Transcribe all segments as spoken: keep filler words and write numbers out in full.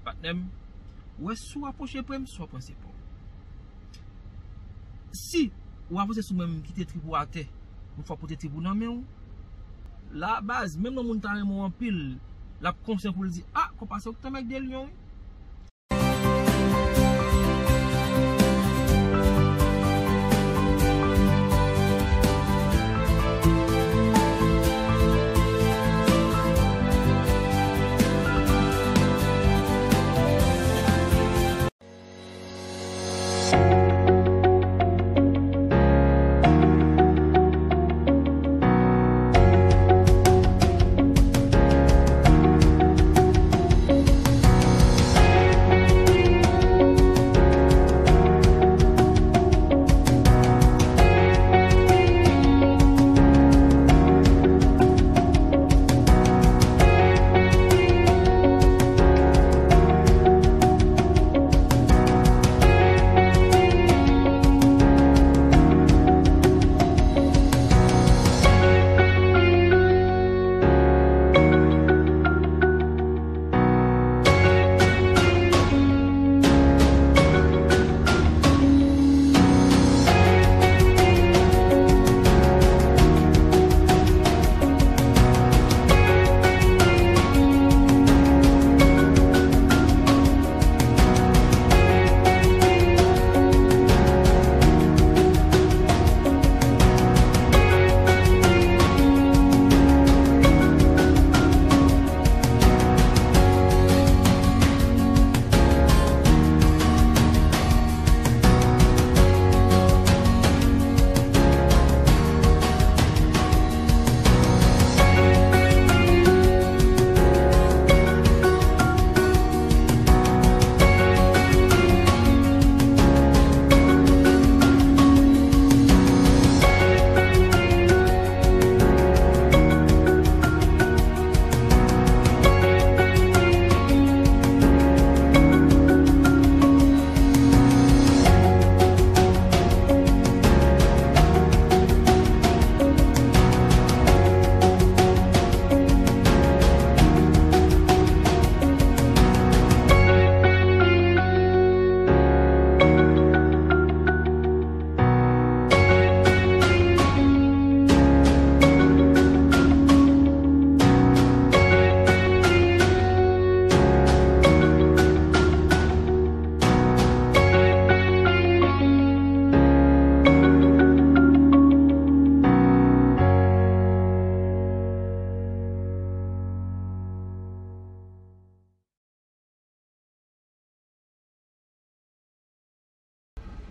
Patnè m, ou wè si w apwoche pre m, si w ap ranse pa w. Si ou avanse sou mwen, m kite trip ou atè, m fè w pote trip ou nan men w. La, baz, menm lè moun ta renmen w anpil, l ap konsyan pou l di, "Ah, konpa se ou ki te mèg de lyon, wi."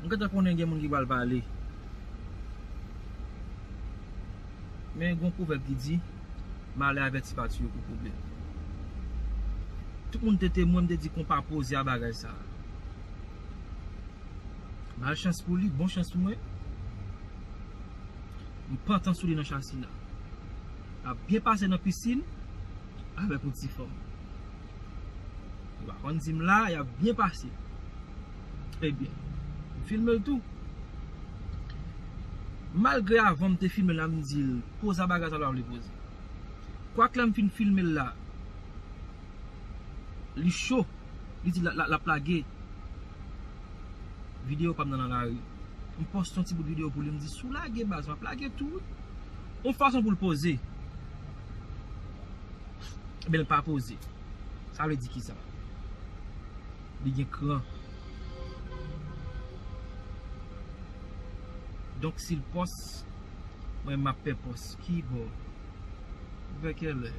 M gentan konnen gen moun ki pral pale. Men gen yon pwovèb ki di, "Malè avèti pa tiye pou pwoblèm." Tout moun te temwen, m te di konpa poze a bagay sa. Malchans pou li, bon chans pou mwen. M pantan sou li nan chasi la. L ap byen pase nan pisin avèk yon ti fanm. Ou pa konn di m la, y ap byen pase. Ebyen, m filme l tou. Malgre avan m te filme l la, m di l, poze a bagay sa l pa vle poze. Kwak lè m fin filme l la, li cho, li di l, l, l ap lage videyo pa m nan nan lari. M poste yon ti bout videyo pou li, m di, "Si w lage baz, m ap lage tou, wi." Yon fason pou l poze. Men l pa poze. Sa vle di kisa? Li gen kran. Donk, si l pòs, mwen, m ap pè pòs. Ki bò? Vè kèlè?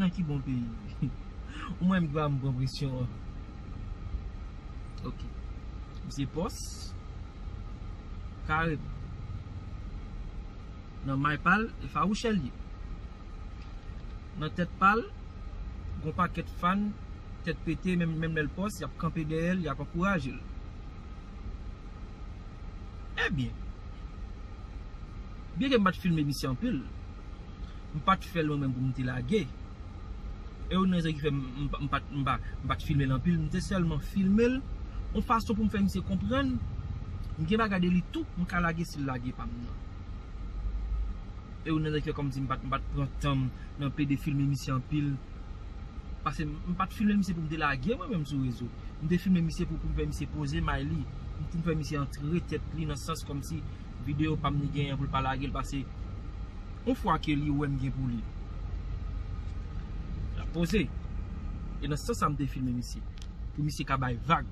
Nan ki bon peyi? Ou mwen, m dwa m pran presyon an. Ok. Misye pòs. Kareman. Nan may pa l, e fawouchè l ye. Nan tèt pa l, gon pakèt fan, tèt pete, menm, menm lè l pòs, y ap kanpe dèyè l, y ap ankouraje l. Ebyen, byenke m pa t filme misye anpil, m pa t fè l mwen menm pou m te lage. E youn nan rezon ki fè m, m, m pa t, m pa, m pa t filme l anpil, m te sèlman filme l yon fason pou m fè misye konprann m gen bagay de li tou, m ka lage si l lage pa m nan. E youn nan rezon ki fè kòmsi m pa t, m pa t pran tan m nan plede filme misye anpil, Paske m, m pa t filme misye pou m te lage mwen menm sou rezo. M te filme misye pou, pou m fè misye poze may li. Pou m fè misye antre tèt li nan sans kòmsi videyo pa m li genyen pou l pa lage l. Paske yon fwa ke li wè m gen pou li, l ap poze. E nan sans sa m te filme misye. Pou misye ka bay vag.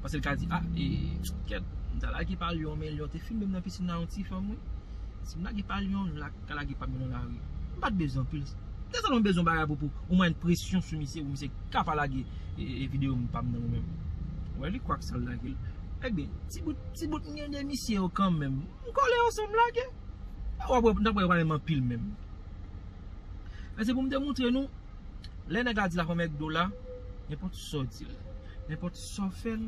Paske l ka di, a, e, kèt, m ta lage pa Lyon, men Lyon te filme m nan pisin nan yon ti fanm, wi. Si m lage pa Lyon, m la, ka lage pa m nan lari. M pa t bezwen anpil. M te sèlman bezwen bagay pou, pou, omwen yon presyon sou misye, pou misye ka pa lage, e, e, videyo m pa m nan mwen menm. Wè, li kwak sa l lage l. Ebyen, ti bout, ti bout m gen de misye yo kanmenm. M kole yo san m lage. W ap wè, n ap wè yo pa menm anpil menm. Men se pou m te montre nou, lè nèg la di l ap pran McDo la, nenpòt sa w di l, nenpòt sa w fè l,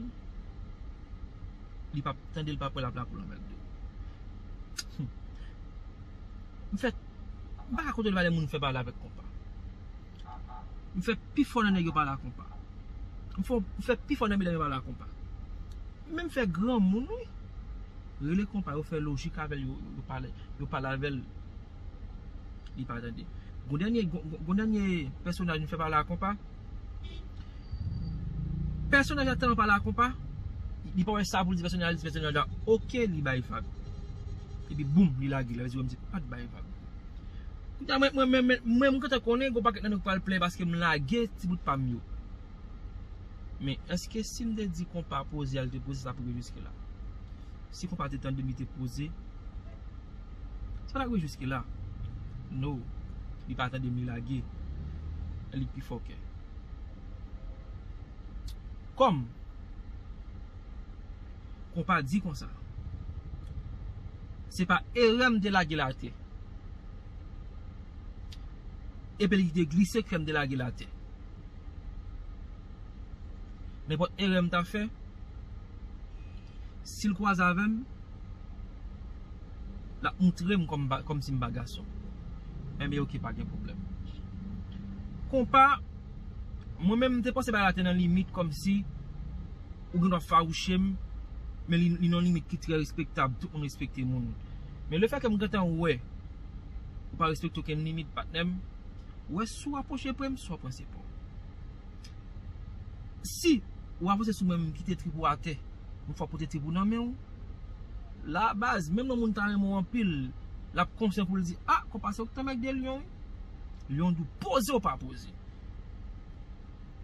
li p ap tande, l p ap wè l ap la pou l nan McDo. M fè, m pa ka kontwole valè moun fè pale avèk konpa. M fè pi fò nan nèg yo pale a konpa. M fè, m fè pi fò nan medam yo pale a konpa. Men m fè granmoun, wi. Rele konpa, yo fè lojik avè l, yo, yo pale, yo pale avè l. Li pa tande. Gon dènye, gon, gon, gon dènye pèsonaj nou fè pale a konpa. Pèsonaj la tèlman pale a konpa, li pa wè sa pou l di pèsonaj la, li di pèsonaj la, oke, li bay vag. Epi boum, li lage, la vle di wè m di pa t bay vag. Kounye a, mwen, mwen, mwen, mwen, mwen, mwen gentan konnen, gon pakèt nan nou k pral plenyen paske m lage ti bout pa m yo. Men, èske si m te di konpa poze, al te poze, sa pou rive jiske la? Si konpa te tande m, li te poze, sa ta rive jiske la? No. Li pa tande m, li lage. Li pi fò ke. Kòm konpa di konsa, se pa erè m te lage l atè. Epi li te glise k fè m te lage l atè. Nenpòt erè m ta fè, si l kwaze avè m, l ap moutre m kòm ba, kòmsi m pa gason. Enben, oke, pa gen pwoblèm. Konpa, mwen menm, m te panse bagay la te nan limit, kòmsi ou gen dwa fawouche m, men li, li nan yon limit ki trè respektab, tout moun respekte moun. Men lefètke m gentan wè ou pa respekte okenn limit, patnè m, ou wè si w apwoche pre m, si w ap pran se pa w. Si ou avanse sou mwen, m kite trip ou atè, m fè w pote trip ou nan men w, la baz, menm lè yon moun ta renmen w anpil, l ap konsyan pou l di, a, konpa se ou ki t anmègde Lyon, wi. Lyon di w poze ou pa poze.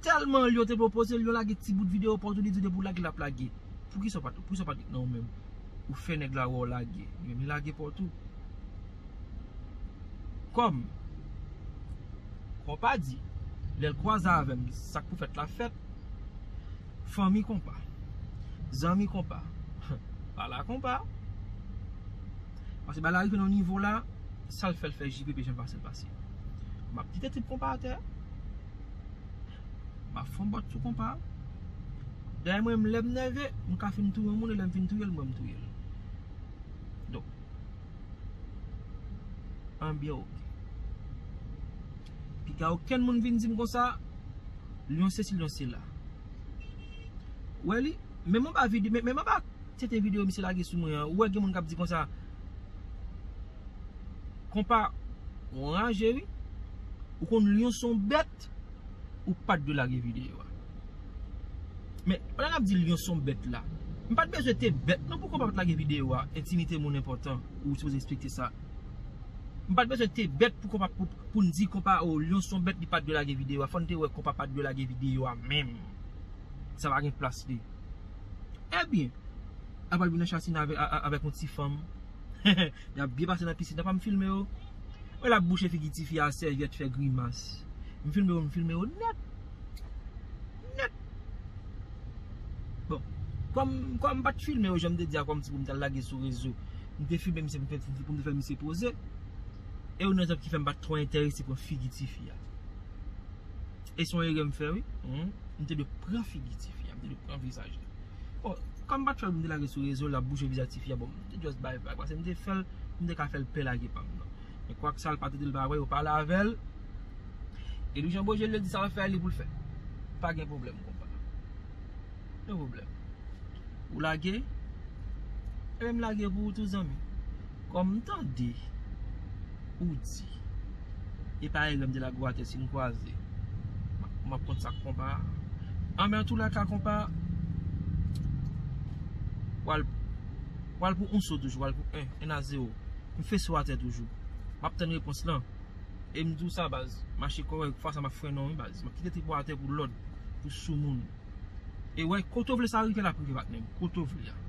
Tèlman Lyon te vle w poze, Lyon lage ti bout videyo pa w tou, li di w depi w lage, l ap lage. Poukisa w pa t, poukisa w pa t ret nan ou menm? Ou fè nèg la wè w lage. Lyon, li lage pa w tou. Kòm konpa di, lè l kwaze avè m, sa k pou fèt la fèt. Fanmi konpa, zanmi konpa, pale a konpa. Paske bagay la rive nan nivo la, sa l fè l fè J P P jan l pase l pase. M ap kite trip konpa atè. M ap fè yon bòt sou konpa. Dayè mwen, lè m nève, m ka fin touye yon moun, e lè m fin touye l, mwen m touye l. Donk, anbyen oke. Piga okenn moun vin di m konsa, Lyon sesi, Lyon sela. Wè li, menm anba vide, men, menm anba tenten videyo misye lage sou mwen an, ou wè gen moun k ap di konsa, konpa, ou anraje wi. Ou konn Lyon se yon bèt, ou pa t dwe lage videyo a. Men, pandan n ap di Lyon se yon bèt la, m pa t bezwen te bèt non pou konpa pa t lage videyo a, entimite moun enpòtan, ou sipoze respekte sa. M pa t bezwen te bèt pou konpa, pou, pou n di konpa, o, Lyon se yon bèt, li pa t dwe lage videyo a. Fò n te wè konpa pa t dwe lage videyo a menm. Sa pa gen plas li. Ebyen, apre l vin nan chasina avè, a, a, avèk yon ti fanm. Y ap byen pase nan pisin nan, pa m filme yo. Wè l ap bouche figi tifi a sèvyèt, fè grimas. M filme yo, m filme yo nèt. Nèt. Bon, kòm, kòm m pa t filme yo, jan m te di a, kòm ti pou m t al lage sou rezo, m te filme misye pou m fè, pou m te fè misye poze. E youn nan rezon ki fè m pa t twò enterese pran figi tifi a. E se yon erè m fè, wi. Mhm. M te dwe pran figi tifi a, m te dwe pran vizaj li. Bon, kòm m pa t fè l pou m te lage sou rezo, l ap bouje vizaj tifi a, bon, m te just bay vag, paske m te fè l, m te ka fè l pè lage pa m nan. Men kwak sa, l pa tande l pa wè, yo pale avè l. E Louis Jean Beaugé, l di sa l fè, li pou l fè. Pa gen pwoblèm, konpa. Gen pwoblèm. Ou lage? Ebyen, m lage pou ou tou, zanmi. Kòm m tande ou di, e pa erè m te lage w atè si n kwaze. M ap konn sa k konpa a. An, men antoulèka, konpa a, w al, w al pou yon so toujou, w al pou en, en a zewo. M fese w atè toujou. M ap tann repons lan. E m di w sa, baz. Mache kòrèk, fwa sa m ap frennen w, wi, baz. M ap kite trip ou atè pou lòd, pou soumoun. E wè, kote w vle sa rive, l ap rive, patnè m. Kote w vle a.